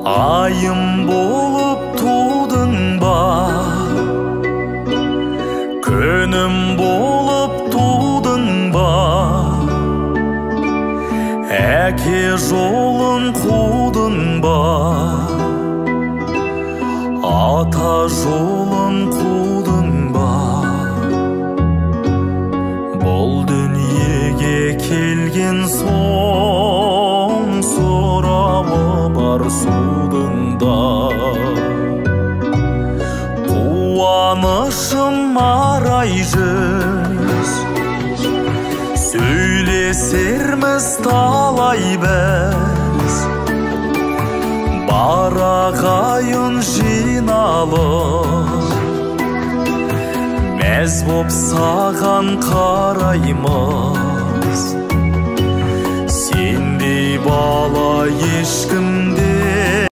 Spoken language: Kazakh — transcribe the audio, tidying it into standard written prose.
Айым болып тудың ба, күнім болып тудың ба, әке жолын қудың ба, ата жолын қудың ба? Бұл дүниеге келген соң сұрауы бар судың да. Қуанышым арай жүз, сөйлесерміз талай біз, бар ағайын жиналып, мәз боп саған қараймыз. Сендей бала ешкімде